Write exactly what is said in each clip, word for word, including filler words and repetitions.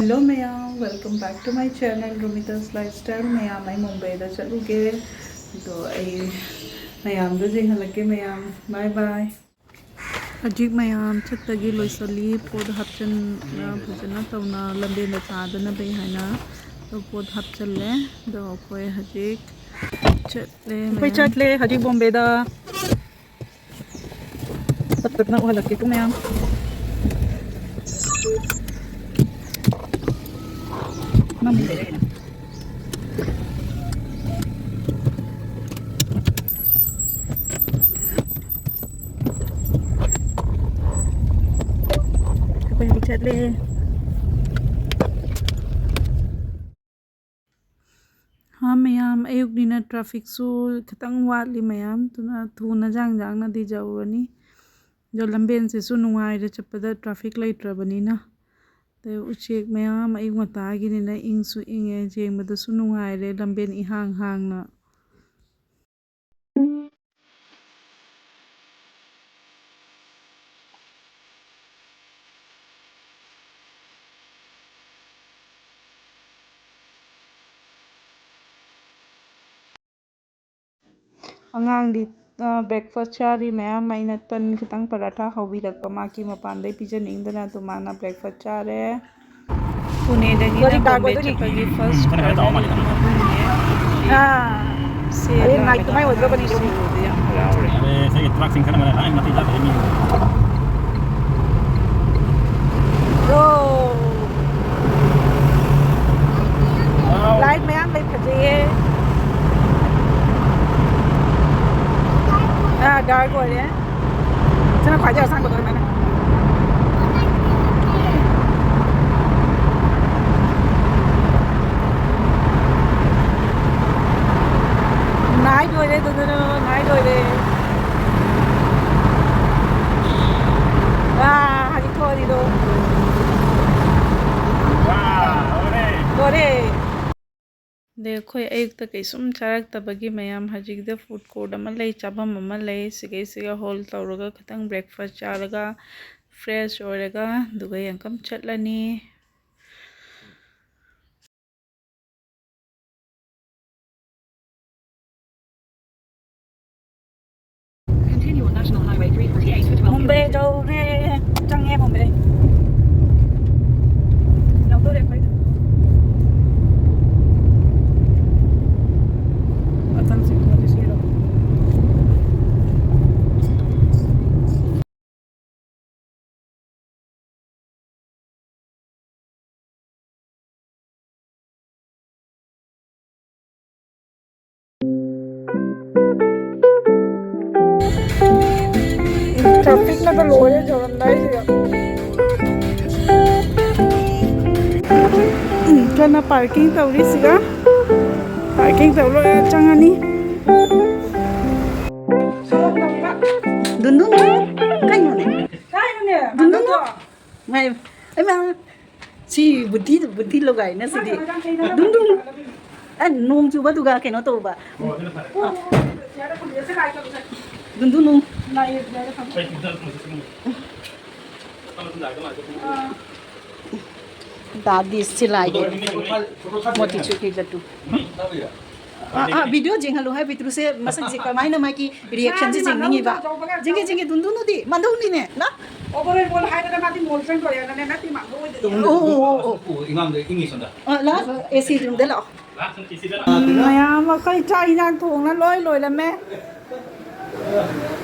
Hello ꯃꯌꯥꯝ, welcome back to my channel Rumita's Lifestyle. ꯃꯌꯥꯝ, ꯑꯩ ꯃꯨꯝꯕꯩꯗ ꯆꯠꯂꯨꯒꯦ, ꯑꯗꯣ ꯑꯩ ꯃꯌꯥꯝꯗ ꯌꯦꯡꯍꯜꯂꯛꯀꯦ ꯃꯌꯥꯝ꯫ Bye bye. ꯍꯧꯖꯤꯛ ꯃꯌꯥꯝ ꯆꯠꯇꯒꯤ ꯂꯣꯏꯁꯤꯜꯂꯤ꯫ ꯄꯣꯠ ꯍꯥꯞꯆꯤꯟꯅ ꯐꯖꯅ ꯇꯧꯅ ꯂꯝꯕꯦꯟꯗ ꯇꯥꯗꯅꯕ ꯍꯥꯏꯅ ꯑꯗꯣ ꯄꯣꯠ ꯍꯥꯞꯆꯤꯜꯂꯦ꯫ ꯑꯗꯣ ꯑꯩꯈꯣꯏ ꯍꯧꯖꯤꯛ ꯆꯠꯂꯦ ꯑꯩꯈꯣꯏ ꯃꯌꯥꯝ꯫ ꯆꯠꯂꯦ ꯍꯧꯖꯤꯛ ꯕꯣꯝꯕꯦꯗ꯫ ꯇꯞ ꯇꯞꯅ ꯎꯍꯜꯂꯛꯀꯦꯀꯣ ꯃꯌꯥꯝ꯫ ꯅꯪ ꯑꯩꯈꯣꯏ ꯍꯧꯖꯤꯛ ꯆꯠꯂꯦ꯫ ꯍꯥ ꯃꯌꯥꯝ, ꯑꯌꯨꯛꯅꯤꯅ trafficꯁꯨ ꯈꯤꯇꯪ ꯋꯥꯠꯂꯤ ꯃꯌꯥꯝ, ꯑꯗꯨꯅ ꯊꯨꯅ ꯖꯥꯡ ꯖꯥꯡꯅꯗꯤ ꯌꯧꯔꯅꯤ꯫ ꯑꯗꯣ ꯂꯝꯕꯦꯟꯁꯤꯁꯨ ꯅꯨꯡꯉꯥꯏꯔꯦ ꯆꯠꯄꯗ traffic ꯂꯩꯇ꯭ꯔꯕꯅꯤꯅ꯫ ꯑꯗꯩ ꯎꯆꯦꯛ ꯃꯌꯥꯝ ꯑꯌꯨꯛ ꯉꯟꯇꯥꯒꯤꯅꯤꯅ ꯏꯪꯁꯨ ꯏꯪꯉꯦ, ꯌꯦꯡꯕꯗꯁꯨ ꯅꯨꯡꯉꯥꯏꯔꯦ ꯂꯝꯕꯦꯟ ꯏꯍꯥꯡ ꯍꯥꯡꯅ꯫ ꯑꯉꯥꯡꯗꯤ breakfast ꯆꯥꯔꯤ ꯃꯌꯥꯝ꯫ ꯑꯩꯅ ꯇꯟ ꯈꯤꯇꯪ ꯄꯔꯥꯊꯥ ꯍꯧꯕꯤꯔꯛꯄ ꯃꯥꯒꯤ ꯃꯄꯥꯟꯗꯩ ꯄꯤꯖꯅꯤꯡꯗꯅ, ꯑꯗꯨ ꯃꯥꯅ breakfast ꯆꯥꯔꯦ꯫ ꯄꯨꯅꯦꯗꯒꯤꯅ ꯕꯣꯝꯕꯦ ꯆꯠꯄꯒꯤ first ꯑꯥ, ꯑꯗꯩ night ꯀꯃꯥꯏ ꯑꯣꯏꯗ꯭ꯔꯕꯅꯤꯗꯣ? ꯑꯗꯩ ꯁꯤꯒꯤ truckꯁꯤꯡ ꯈꯔ ꯑꯃꯅ ꯂꯥꯏ ꯃꯇꯦꯛ ꯆꯥꯗꯕ ꯃꯤ꯫ ꯑꯣ꯫ Light ꯃꯌꯥꯝ ꯂꯩ, ꯐꯖꯩꯌꯦ꯫ ꯑꯥ, dark ꯑꯣꯏꯔꯦ꯫ ꯁꯤꯅ ꯈ꯭ꯋꯥꯏꯗꯒꯤ ꯑꯁꯥꯡꯕꯗꯣ ꯑꯣꯏꯔꯝꯃꯅꯤ꯫ Night ꯑꯣꯏꯔꯦ, ꯑꯗꯨꯗꯨꯅ night ꯑꯣꯏꯔꯦ꯫ ꯑꯥ, ꯍꯧꯖꯤꯛ ꯊꯣꯛꯑꯅꯤꯗꯣ꯫ ꯂꯣꯏꯔꯦ꯫ ꯑꯗꯩ ꯑꯩꯈꯣꯏ ꯑꯌꯨꯛꯇ ꯀꯩꯁꯨꯝ ꯆꯥꯔꯛꯇꯕꯒꯤ ꯃꯌꯥꯝ ꯍꯧꯖꯤꯛꯇ food court ꯑꯃ ꯂꯩ, ꯆꯥꯐꯝ ꯑꯃ ꯂꯩ, ꯁꯤꯒꯩꯁꯤꯒ ꯍꯣꯜ ꯇꯧꯔꯒ ꯈꯤꯇꯪ breakfast ꯆꯥꯔꯒ fresh ꯑꯣꯏꯔꯒ ꯑꯗꯨꯒ ꯌꯦꯡꯀꯝ ꯆꯠꯂꯅꯤ꯫ ꯃꯨꯝꯕꯩ ꯌꯧꯔꯦ꯫ ꯆꯪꯉꯦ ꯃꯨꯝꯕꯩ꯫ ꯌꯧꯗꯣꯔꯦ ꯑꯩꯈꯣꯏ꯫ ꯃꯇꯝꯁꯦ ꯄꯨꯡ ꯑꯅꯤ ꯁꯨꯔꯕ꯫ ꯇ꯭ꯔꯥꯐꯤꯛꯅꯒ ꯂꯣꯏꯔꯦ ꯌꯧꯔꯝꯗꯥꯏꯁꯤꯗ꯫ ꯎꯝ, ꯀꯟꯅ ꯄꯥꯔꯀꯤꯡ ꯇꯧꯔꯤꯁꯤꯒ꯫ ꯄꯥꯔꯀꯤꯡ ꯇꯧ ꯂꯣꯏꯔ ꯆꯪꯉꯅꯤ꯫ ꯗꯨꯟꯗꯨꯟ, ꯀꯩꯅꯣꯅꯦ? ꯀꯥꯏꯅꯣꯅꯦ? ꯗꯨꯟꯗꯨꯟ꯫ ꯃꯥꯏ, ꯏꯃꯥ, ꯁꯤ ꯕꯨꯙꯤ, ꯕꯨꯙꯤ ꯂꯣꯒꯥꯏꯅ ꯁꯤꯗꯤ꯫ ꯗꯨꯟꯗꯨꯟ꯫ ꯑꯦ, ꯅꯣꯡ ꯆꯨꯕꯗꯨꯒ ꯀꯩꯅꯣ ꯇꯧꯕ꯫ ꯗꯨꯟꯗꯨꯟ ꯅꯣꯡ꯫ ꯗꯥꯗꯤ ꯁꯤꯂꯥꯏꯒꯤ ꯃꯣꯇꯤꯆꯨꯔ ꯀꯤ ꯖꯠꯇꯨ꯫ ꯑꯥ, ꯑꯥ, ꯚꯤꯗꯤꯑꯣ ꯌꯦꯡꯍꯜꯂꯨ ꯍꯥꯏ ꯄꯤꯇ꯭ꯔꯨꯁꯦ ꯃꯁꯛꯁꯦ ꯀꯃꯥꯏꯅ ꯃꯥꯒꯤ ꯔꯤꯌꯦꯛꯁꯟꯁꯦ ꯌꯦꯡꯅꯤꯡꯉꯤꯕ꯫ ꯌꯦꯡꯒꯦ, ꯌꯦꯡꯒꯦ, ꯗꯨꯟꯗꯨꯟꯗꯨꯗꯤ ꯃꯥꯟꯗꯧꯅꯤꯅꯦ꯫ ꯅ? ꯑꯣꯚꯔ ꯑꯣꯜ ꯍꯥꯏꯔꯒꯅ ꯃꯥꯗꯤ ꯃꯣꯜ ꯆꯪꯗꯣꯔꯦꯅꯅꯦ, ꯅꯠꯇꯦ, ꯃꯥ ꯂꯣꯏꯗꯅ꯫ ꯑꯣ, ꯑꯣ, ꯑꯣ, ꯑꯣ꯫ ꯑꯣ, ꯏꯉꯥꯡꯗ ꯏꯪꯉꯤ ꯁꯣꯝꯗ꯫ ꯑ, ꯂꯥꯛꯑꯣ, ꯑꯦ ꯁꯤ ꯔꯨꯝꯗ ꯂꯥꯛꯑꯣ꯫ ꯂꯥꯛꯑꯣ, ꯁꯣꯝꯗ ꯑꯦ ꯁꯤꯗ ꯂꯥꯛꯑꯣ꯫ ꯎꯝ, ꯃꯌꯥꯝ ꯑꯩꯈꯣꯏ ꯆꯥꯛ ꯏꯟꯖꯥꯡ ꯊꯣꯡꯅ ꯂꯣꯏ ꯂꯣꯏꯔꯝꯃꯦ꯫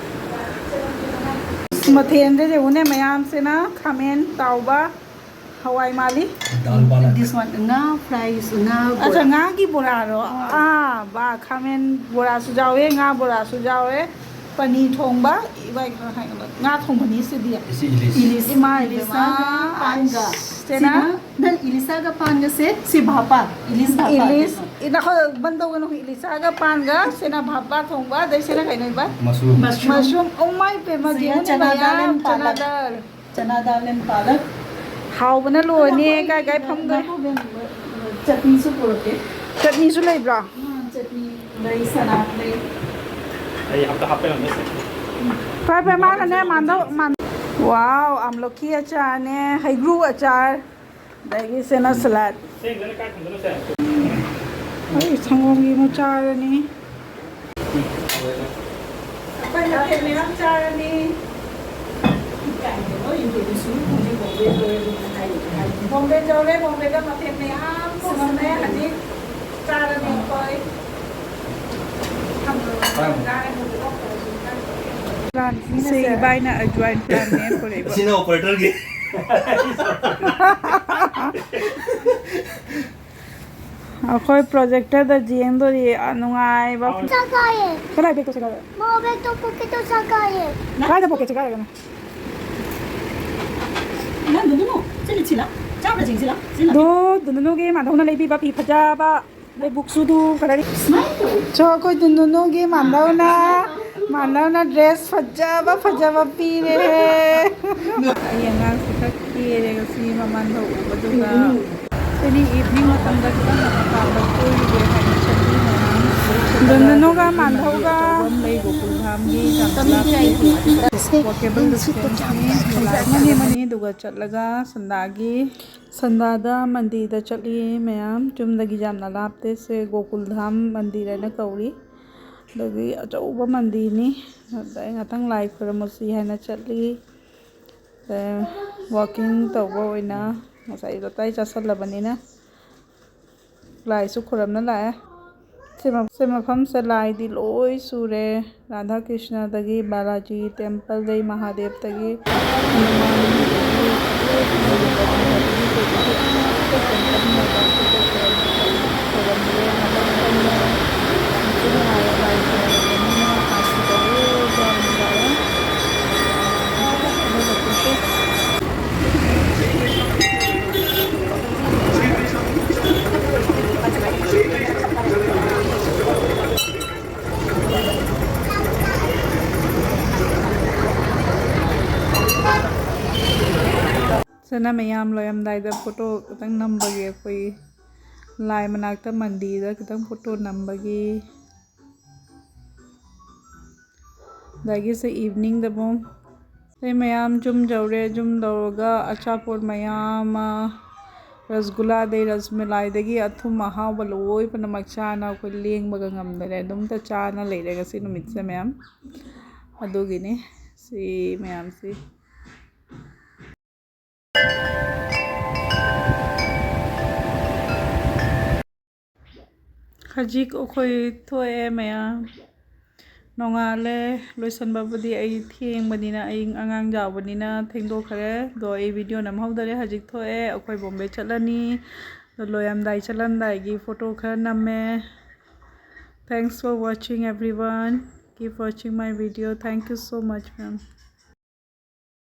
ꯃꯊꯦꯜꯗ ꯌꯦꯡꯉꯨꯅꯦ, ꯃꯌꯥꯝꯁꯤꯅ ꯈꯥꯃꯦꯟ ꯇꯥꯎꯕ, ꯍꯋꯥꯏ ꯃꯥꯜꯂꯤ꯫ ꯗꯥꯜ ꯄꯥꯂꯛ꯫ This one, ꯉꯥ ꯐ꯭ꯔꯥꯏꯁ, ꯉꯥ ꯑꯠꯆꯥ, ꯕꯣꯔꯥ꯫ ꯉꯥꯒꯤ ꯕꯣꯔꯥꯔꯣ? ꯑꯥ꯫ ꯑꯥ, ꯕꯥ, ꯈꯥꯃꯦꯟ ꯕꯣꯔꯥꯁꯨ ꯌꯥꯎꯋꯦ, ꯉꯥ ꯕꯣꯔꯥꯁꯨ ꯌꯥꯎꯋꯦ, ꯄꯅꯤ ꯊꯣꯡꯕ, ꯏꯃꯥꯏ, ꯉꯥ ꯊꯣꯡꯕꯅꯤ ꯁꯤꯗꯤ꯫ ꯏꯁꯤ ꯏꯂꯤꯁ꯫ ꯏꯂꯤꯁ꯫ ꯏꯃꯥ ꯏꯂꯤꯁ꯫ ꯏꯕꯦꯝꯃ꯫ ꯄꯥꯟꯒ꯫ ꯁꯤꯅ? ꯅꯪ ꯏꯂꯤꯁꯥꯒ ꯄꯥꯟꯒꯁꯦ? ꯁꯤ ꯚꯥꯄꯥ꯫ ꯏꯂꯤꯁ ꯚꯥꯄꯥ꯫ ꯏꯂꯤꯁ꯫ ꯏ-, ꯅꯈꯣꯏ ꯕꯟ ꯇꯧꯒꯅꯨ꯫ ꯏꯂꯤꯁꯥꯒ ꯄꯥꯟꯒ, ꯁꯤꯅ ꯚꯥꯄꯥ ꯊꯣꯡꯕ, ꯑꯗꯩ ꯁꯤꯅ ꯀꯩꯅꯣ ꯏꯕ? ꯃꯁꯔꯨꯝ꯫ ꯃꯁꯔꯨꯝ꯫ ꯃꯁꯔꯨꯝ꯫ ꯎ ꯃꯥꯏ ꯄꯦꯝꯃ, ꯁꯤꯅ ꯌꯦꯡꯉꯨꯅꯦ ꯆꯅꯥ ꯗꯥꯜ ꯃꯌꯥꯝ, and ꯄꯥꯂꯛ꯫ ꯆꯅꯥ ꯗꯥꯜ꯫ ꯆꯅꯥ ꯗꯥꯜ and ꯄꯥꯂꯛ꯫ ꯍꯥꯎꯕꯅ ꯂꯣꯏꯔꯅꯤ, ꯑꯗꯣ ꯀꯥꯏ ꯀꯥꯏ ꯐꯝꯗꯣꯏ? ꯉꯥꯏꯈꯣ ꯏꯕꯦꯝꯃ, ꯆꯠꯅꯤꯁꯨ ꯄꯨꯔꯛꯀꯦ꯫ ꯆꯠꯅꯤꯁꯨ ꯂꯩꯕ꯭ꯔꯣ? ꯑꯥ, ꯆꯠꯅꯤ ꯂꯩ, ꯁꯂꯥꯗ ꯂꯩ꯫ ꯑꯩ ꯑꯝꯇ ꯍꯥꯞꯄꯤꯔꯝꯒꯦ꯫ ꯐꯔꯦ, ꯐꯔꯦ, ꯃꯥꯅꯅꯦ, ꯃꯥꯟꯗꯧ, ꯃꯥꯟ-, ꯋꯥꯎ, ꯑꯥꯝꯂꯣꯈꯤ ꯑꯆꯥꯔꯅꯦ, ꯍꯩꯒ꯭ꯔꯨ ꯑꯆꯥꯔ, ꯑꯗꯒꯤ ꯁꯤꯅ ꯁꯂꯥꯗ꯫ ꯁꯦꯡꯗꯅ ꯀꯥꯏ ꯊꯝꯗꯣꯏꯅꯣ ꯁꯦ? ꯑꯩ ꯁꯪꯒꯣꯝꯒꯤ ꯑꯃꯨꯛ ꯆꯥꯔꯅꯤ꯫ ꯑꯩꯈꯣꯏ ꯃꯊꯦꯜ ꯃꯌꯥꯝ ꯆꯥꯔꯅꯤ꯫ ꯀꯥꯏꯅ ꯂꯣꯏ ꯏꯟꯇ꯭ꯔꯣꯗ꯭ꯌꯨꯁ ꯁꯨꯝ ꯍꯧꯖꯤꯛ ꯕꯣꯝꯕꯦ ꯌꯧꯔꯦ ꯑꯗꯨꯝ ꯍꯥꯏꯔꯤꯅꯦ꯫ ꯕꯣꯝꯕꯦ ꯌꯧꯔꯦ, ꯕꯣꯝꯕꯦꯗ ꯃꯊꯦꯜ ꯃꯌꯥꯝ ꯁꯦꯝꯃꯦ, ꯍꯧꯖꯤꯛ ꯆꯥꯔꯅꯤ ꯑꯩꯈꯣꯏ꯫ ꯁꯤ ꯏꯕꯥꯏꯅ ꯑꯖꯋꯥꯏꯟ ꯄ꯭ꯂꯥꯟꯅꯦ ꯄꯨꯔꯛꯏꯕ꯫ ꯑꯁꯤꯅ ꯑꯣꯄꯔꯦꯇꯔꯒꯤ꯫ ꯑꯩꯈꯣꯏ ꯄ꯭ꯔꯣꯖꯦꯛꯇꯔꯗ ꯌꯦꯡꯗꯣꯔꯤ, ꯑ, ꯅꯨꯡꯉꯥꯏꯕ꯫ ꯆꯥꯛ ꯆꯥꯏꯌꯦ꯫ ꯀꯗꯥꯏ ꯕꯦꯛꯇꯣ ꯁꯦꯒꯥꯏꯔꯦ? ꯃꯥ ꯕꯦꯛꯇꯣ ꯄꯣꯀꯦꯠꯇꯣ ꯆꯥꯛ ꯆꯥꯏꯌꯦ꯫ ꯀꯗꯥꯏꯗ ꯄꯣꯀꯦꯠ ꯁꯦꯒꯥꯏꯔꯒꯦ? ꯅꯪ ꯗꯨꯅꯨ, ꯁꯤ ꯂꯤꯠꯁꯤꯂꯥ? ꯆꯥꯕ꯭ꯔꯥ ꯆꯤꯡꯁꯤꯂꯥ? ꯁꯤ ꯂꯤꯠ꯫ ꯗꯣ, ꯗꯨꯅꯨꯒꯤ ꯃꯥꯙꯧꯅ ꯂꯩꯕꯤꯕ ꯐꯤ ꯐꯖꯕ꯫ ꯑꯗꯩ ꯕꯨꯛꯁꯨ ꯑꯗꯨ ꯀꯂꯔ꯫ ꯁꯨꯃꯥꯏꯅ ꯇꯧ꯫ ꯆꯣ, ꯑꯩꯈꯣꯏ ꯗꯨꯅꯨꯅꯨꯒꯤ ꯃꯥꯟꯗꯧꯅ, ꯃꯥꯟꯗꯧꯅ ꯗ꯭ꯔꯦꯁ ꯐꯖꯕ ꯐꯖꯕ ꯄꯤꯔꯦ꯫ ꯑꯩ ꯑꯉꯥꯡꯁꯤ ꯈꯔ ꯀꯦꯔꯦ ꯉꯁꯤ ꯃꯃꯥꯟꯗꯧ ꯎꯕꯗꯨꯒ꯫ ꯁꯤꯗꯤ ꯏꯚꯤꯅꯤꯡ ꯃꯇꯝꯗ ꯈꯤꯇꯪ ꯃꯄꯥꯟꯗ ꯀꯣꯏꯔꯨꯒꯦ ꯍꯥꯏꯅ ꯆꯠꯂꯤ ꯃꯌꯥꯝ꯫ ꯗꯨꯅꯨꯅꯨꯒ ꯃꯥꯟꯗꯧꯒ꯫ ꯑꯆꯧꯕ ꯑꯃ ꯂꯩ ꯒꯣꯀꯨꯜ ꯙꯥꯝꯒꯤ ꯌꯥꯝ ꯂꯥꯞꯄꯦ꯫ ꯋꯥꯀꯦꯕꯜ ꯗꯤꯁꯇꯦꯟꯁꯅꯤ꯫ ꯃꯅꯤ, ꯃꯅꯤ, ꯑꯗꯨꯒ ꯆꯠꯂꯒ ꯁꯟꯗꯥꯒꯤ ꯁꯟꯗꯥꯗ ꯃꯟꯗꯤꯔꯗ ꯆꯠꯂꯤ ꯃꯌꯥꯝ, ꯌꯨꯝꯗꯒꯤ ꯌꯥꯝꯅ ꯂꯥꯞꯇꯦ꯫ ꯁꯦ ꯒꯣꯀꯨꯜ ꯙꯥꯝ ꯃꯟꯗꯤꯔ ꯍꯥꯏꯅ ꯀꯧꯔꯤ꯫ ꯑꯗꯒꯤ ꯑꯆꯧꯕ ꯃꯟꯗꯤꯔꯅꯤ꯫ ꯑꯗ ꯑꯩ ꯉꯥꯛꯇꯪ ꯂꯥꯏ ꯈꯨꯔꯨꯝꯃꯨꯁꯤ ꯍꯥꯏꯅ ꯆꯠꯂꯤ꯫ ꯑꯗ ꯋꯥꯀꯤꯡ ꯇꯧꯕ ꯑꯣꯏꯅ ꯉꯁꯥꯏ ꯂꯇꯥꯏ ꯆꯥꯁꯜꯂꯕꯅꯤꯅ ꯂꯥꯏꯁꯨ ꯈꯨꯔꯨꯝꯅ ꯂꯥꯛꯑꯦ꯫ ꯁꯤ ꯃ-, ꯁꯤ ꯃꯐꯝꯁꯦ ꯂꯥꯏꯗꯤ ꯂꯣꯏ ꯁꯨꯔꯦ꯫ ꯔꯥꯙꯥ ꯀ꯭ꯔꯤꯁꯅꯗꯒꯤ, ꯕꯥꯂꯥꯖꯤ ꯇꯦꯝꯄꯜꯗꯒꯤ, ꯃꯍꯥꯗꯦꯕꯇꯒꯤ, ꯍꯅꯨꯃꯥꯟ ꯁꯤꯅ ꯃꯌꯥꯝ ꯂꯣꯏꯔꯝꯗꯥꯏꯗ ꯐꯣꯇꯣ ꯈꯤꯇꯪ ꯅꯝꯕꯒꯤ, ꯑꯩꯈꯣꯏ ꯂꯥꯏ ꯃꯅꯥꯛꯇ ꯃꯟꯗꯤꯔꯗ ꯈꯤꯇꯪ ꯐꯣꯇꯣ ꯅꯝꯕꯒꯤ꯫ ꯑꯗꯒꯤ ꯁꯤ ꯏꯚꯤꯅꯤꯡꯗ ꯑꯃꯨꯛ ꯑꯇꯩ ꯃꯌꯥꯝ ꯌꯨꯝ ꯌꯧꯔꯦ꯫ ꯌꯨꯝ ꯌꯧꯔꯒ ꯑꯆꯥꯄꯣꯠ ꯃꯌꯥꯝ ꯑꯃ ꯔꯁꯒꯨꯂꯥꯗꯩ ꯔꯁꯃꯂꯥꯏꯗꯒꯤ ꯑꯊꯨꯝ ꯑꯍꯥꯎꯕ ꯂꯣꯏ ꯄꯨꯝꯅꯃꯛ ꯆꯥꯅ ꯑꯩꯈꯣꯏ ꯂꯦꯡꯕꯒ ꯉꯝꯗꯔꯦ, ꯑꯗꯨꯝꯇ ꯆꯥꯅ ꯂꯩꯔꯦ ꯉꯁꯤ ꯅꯨꯃꯤꯠꯁꯦ ꯃꯌꯥꯝ꯫ ꯑꯗꯨꯒꯤꯅꯤ ꯁꯤ ꯃꯌꯥꯝꯁꯤ꯫ ꯍꯧꯖꯤꯛ ꯑꯩꯈꯣꯏ ꯊꯣꯛꯑꯦ ꯃꯌꯥꯝ꯫ ꯅꯣꯡꯉꯥꯜꯂꯦ꯫ ꯂꯣꯏꯁꯟꯕꯕꯨꯗꯤ ꯑꯩ ꯊꯦꯡꯕꯅꯤꯅ, ꯑꯩ ꯑꯉꯥꯡ ꯌꯥꯎꯕꯅꯤꯅ ꯊꯦꯡꯗꯣꯛꯈ꯭ꯔꯦ꯫ ꯑꯗꯣ ꯑꯩ ꯚꯤꯗꯤꯑꯣ ꯅꯝꯍꯧꯗꯔꯦ꯫ ꯍꯧꯖꯤꯛ ꯊꯣꯛꯑꯦ꯫ ꯑꯩꯈꯣꯏ ꯕꯣꯝꯕꯦ ꯆꯠꯂꯅꯤ꯫ ꯑꯗꯣ ꯂꯣꯏꯔꯝꯗꯥꯏ ꯆꯠꯂꯝꯗꯥꯏꯒꯤ ꯐꯣꯇꯣ ꯈꯔ ꯅꯝꯃꯦ꯫ Thanks for watching everyone. Keep watching my video. Thank you so much, ma'am.